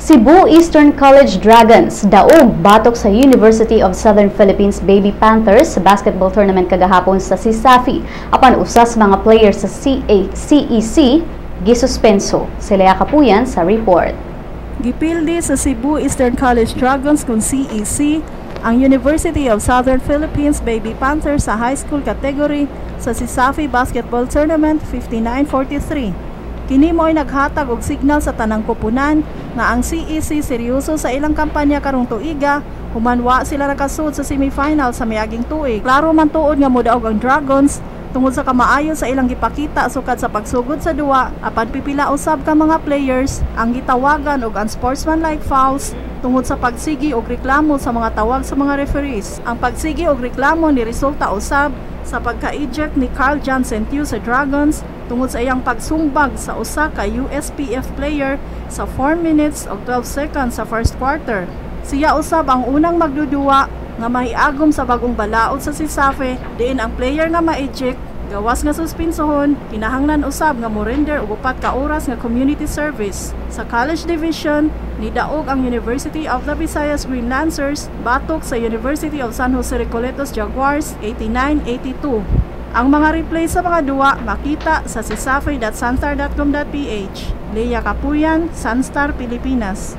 Cebu Eastern College Dragons daog batok sa University of Southern Philippines Baby Panthers sa basketball tournament kagahapon sa CESAFI, apan usa sa mga players sa CEC gisuspenso. Sila Kapuyan sa report. Gipildi sa Cebu Eastern College Dragons kung CEC ang University of Southern Philippines Baby Panthers sa high school category sa CESAFI Basketball Tournament, 59-43. Kini mo'y naghatag og signal sa tanang kupunan nga ang CEC seryoso sa ilang kampanya karong tuiga human wa sila nakasud sa semifinal sa miaging tuig. Klaro man tuod nga modaog ang Dragons tungod sa kamaayo sa ilang gipakita sukad sa pagsugod sa duwa, apan pipila usab ka mga players ang gitawagan og unsportsmanlike fouls tungod sa pagsigi og reklamo sa mga tawag sa mga referees. Ang pagsigi og reklamo ni resulta usab sa pagka-eject ni Carl Johnson Tiu sa Dragons tungod sa iyang pagsumbag sa usa ka USPF player sa 4 minutes ug 12 seconds sa first quarter. Siya usab ang unang magduduwa nga mahiagom sa bagong balaod sa CESAFI diin ang player nga ma-eject gawas nga suspinsohon, kinahanglan usab nga mo-render og 4 ka oras nga community service. Sa college division, nidaog ang University of the Visayas Green Lancers batok sa University of San Jose Recoletos Jaguars, 89-82. Ang mga replay sa mga duwa makita sa cesafi.sunstar.com.ph. Leia Kapuyan, Sunstar Pilipinas.